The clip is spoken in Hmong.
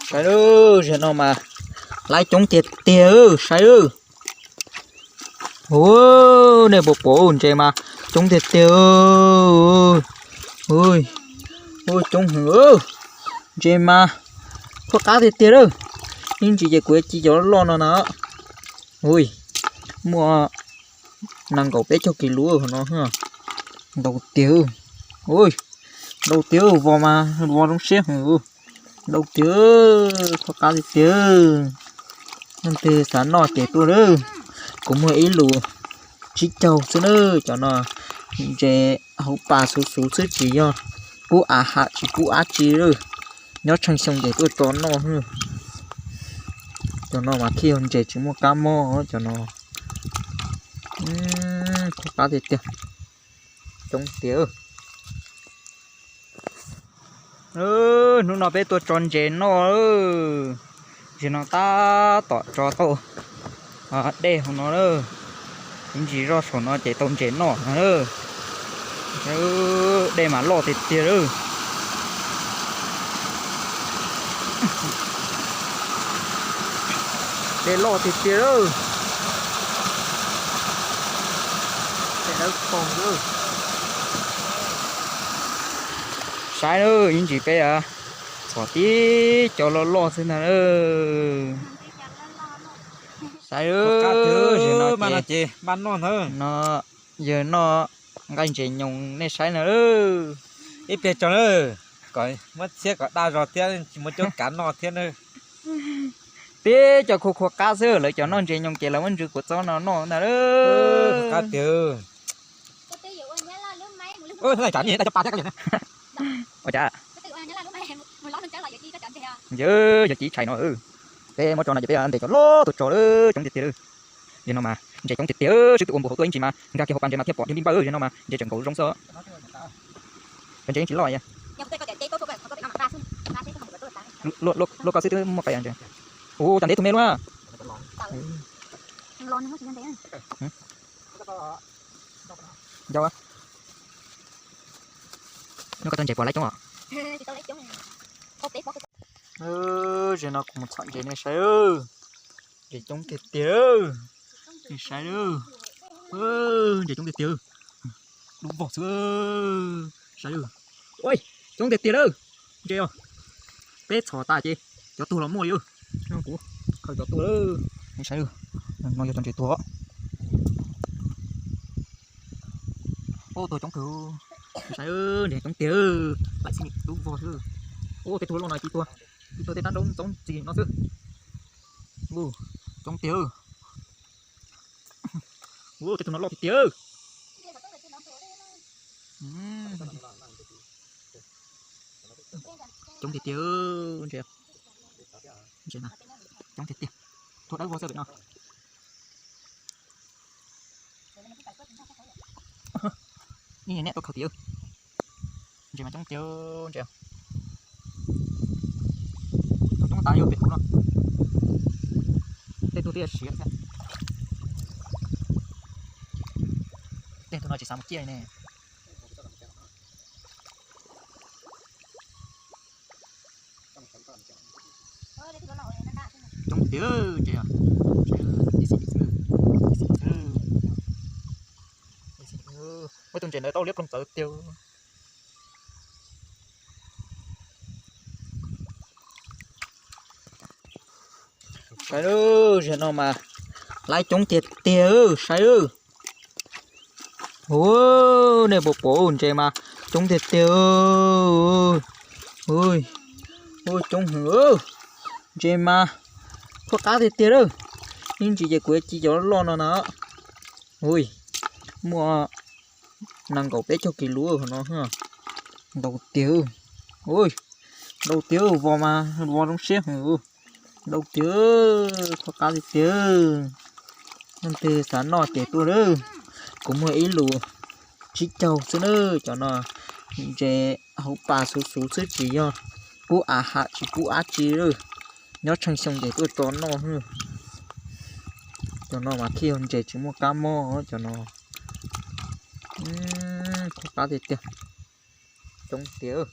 Saib lawm, zaum no mas laiv coob tiag tiag, saib lawm. Ua, nej puas pom, ntses mas coob tiag tiag. Ua, coob heev, ntses mas khuab qab tiag tiag lawm. Ib ntsis ces kuv ci cov loj no na. Ui, muaj nees nkaum peb caug kis lub no, ntau tiag. Ui, ntau tiag, vos mas vos zoo siab heev. Ntau tiag, khuab qab tiag tiag. Leej twg xav noj ces tuaj lawm. Kuv muag ib lus tsib caug xwb na. Cov no ntses hauv pas xuv xuv xwb, tsis yog pub av ham tsis pub dab tsi lawm. Nyob tsheej xyoo ces tuaj tso noj. Cov no mas thiaj yog ntses tsis muaj kab mob cov no. Khuab qab tiag tiag. Coob tiag. Hnub no peb tuaj tso ntses noj. Zaum no tab tom tso tau dej hauv no lawm. Ib ntsis zoj saum no ces tau ntses noj no lawm. Dej mas loj tiag tiag lawm. Dej loj tiag tiag lawm. Dej dawb paug lawm. Saib lawm, ib ntsis peb txhom tib co loj loj xwb ntag lawm. Saib lawm, no yawg noj nqaij ntses nyoos nej saib no lawm. Ib pliag tso na, kom muab txhiab kom daj zog thiab tsis muaj cuab kav noj thiab na. Tib co khuab khuab qab xwb, lawv cov noj ntses nyoos ces lawv muab ntsw kua txob no noj ntag lawm. Ua cas? Yawg, yawg ci tshais no, peb muab tso no ces peb ntes cov loj tuaj tso lawm, coob tiag tiag lawm. Zaum no mas ntses coob tiag tiag, sib tw ua npus hauv tuaj ib ntsis mas nkag kiag hauv pas ntses mas thiaj pom dig npij npawj, zaum no mas ntses tseem nkaus zoo xwb. Cov ntses tsis loj. Luaj koj xwb twb muaj qee ntses. Ua cas ntev tus me luaj. Nco, nyob koj tau ntses puas laib coob os. Zaum no kuv mus txhom ntses nej saib. Ntses coob tiag tiag, nej saib. Ntses coob tiag tiag. Dub vog xwb, saib. Coob tiag tiag lawm. Ntses os, peb txhom tas ces cov tuag los muaj li. Kuv khaws cov tuag lawm, nej saib. No yog cov ntses tuag. Ua tuag coob kawg, saib, ntses coob tiag. Laim xwb, dub vog xwb. Ua tej tug loj no ci tuag, ci tuag tej tab nraub ntxoov txim no xwb. Coob tiag. Ua tej tug no loj tiag tiag. Coob tiag tiag, ntses, ntses coob tiag tiag. Tuag dawb vog xwb pem no. Ib niag neb tuaj khaws tim. Ntses mas coob tiag, ntses. Coob tas yog pem hauv no. Tej tug twb siav thiab. Tej tug no tsis xav mus ciaj li ne. Coob tiag, ntses, ntses, ib xib ib xib, ib xib ib xib. Muaj tus ntses ntawd tau liab ploog txawv tiag. Saib lawm, zaum no mas laib coob tiag tiag, saib lawm. Ua, nej puas pom, ntses mas coob tiag tiag. Ua, coob heev, ntses mas khuab qab tiag tiag lawm. Ib ntsis ces kuv ci cov loj no na. Ui, muaj nees nkaum peb caug kis lub no, ntau tiag. Ui, ntau tiag, vos mas vos zoo siab heev. Ntau tiag, khuab qab tiag tiag. Leej twg xav noj ces tuaj lawm. Kuv muag ib lus tsib caug xwb na. Cov no ntses hauv pas xuv xuv xwb, tsis yog pub av ham tsis pub dab tsi lawm. Nyob tsheej xyoo ces tuaj tso noj. Cov no mas thiaj yog ntses tsis muaj kab mob cov no. Khuab qab tiag tiag. Coob tiag.